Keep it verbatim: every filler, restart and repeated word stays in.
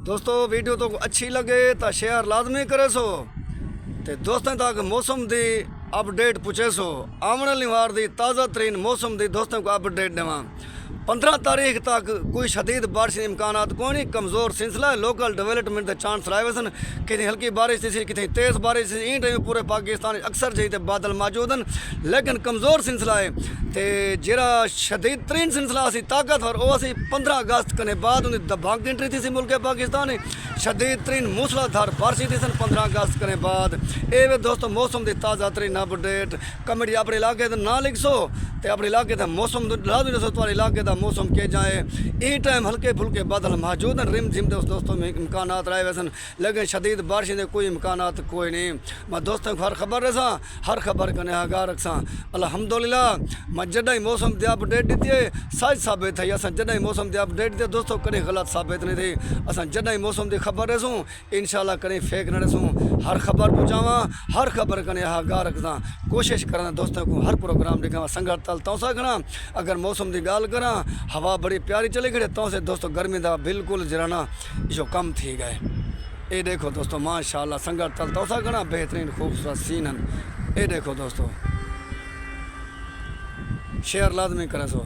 دوستو، ویڈیو تہاکوں اچھی لگے تاں شیئر لازمی کریسو تے دوستیں تک موسم دی اپڈیٹ پہنچیسو۔ آوݨ آلی وار دی تازہ ترین موسم دی دوستیں کوں اپڈیٹ ݙیواں۔ پندرہ تاریخ تک کوئی شدید بارش دے امکانات کوئی نہیں، کمزور سلسلہ ہے، لوکل ڈیولپمنٹ دے چانس رہے ویسن، کتھیں ہلکی بارش تھیسی، کتھیں تیز بارش تھیسی۔ ایں ٹائم پورے پاکستان وچ اکثر جئی تے بادل موجود ہیں، لیکن کمزور سلسلہ ہے۔ تے جیڑھا شدید ترین سلسلہ اسی طاقتور، او اسی پندرہ اگست کنے بعد اوندی دبنگ انٹری تھیسی ملک پاکستان وچ۔ شدید ترین موسلا دھار بارشیں تھیسن پندرہ اگست کنے بعد۔ اے وے دوستو، موسم دی تازہ ترین اپڈیٹ۔ کمنٹ اپݨے علاقے دا ناں لکھسو تے اپݨے علاقے دا موسم لازمی ݙسو، تہاݙے علاقے دا موسم کیجھا ہے۔ ایں ٹائم ہلکے پھلکے بادل موجود ہیں، رم جھم دے اس دوستو میں امکانات رہے ویسن، لیکن شدید بارشیں دے کوئی امکانات کوئی نہیں۔ میں دوستاں کوں ہر خبر ݙیساں، ہر خبر کنے آگاہ رکھساں۔ الحمدللہ، میں جݙاں ہی موسم دی اپڈیٹ ݙتی ہے، سچ ثابت تھئی۔ اساں جݙاں ہی موسم دی اپڈیٹ ݙتی ہے دوستو، کݙی غلط ثابت نہیں تھئی۔ اساں جݙاں ہی موسم دی خبر ݙیسوں، انشاءاللہ کݙی فیک نہ ݙیسوں۔ ہر خبر پہنچاواں، ہر خبر کنے آگاہ رکھداں۔ کوشش کراں دوستاں کوں ہر پروگرام ݙکھاواں۔ سنگت تل تونسہ کھڑاں، اگر موسم دی ڳالھ کراں، ہوا بڑی پیاری چلی کھڑے تونسے دوستو، گرمی دا بالکل جرانا ایشو کم تھی ڳئے۔ اے ݙیکھو دوستو، ماشاءاللہ سنگت تل تونسہ کھڑاں، بہترین خوبصورت سین ہن۔ اے ݙیکھو دوستو، شیئر لازمی کریسو۔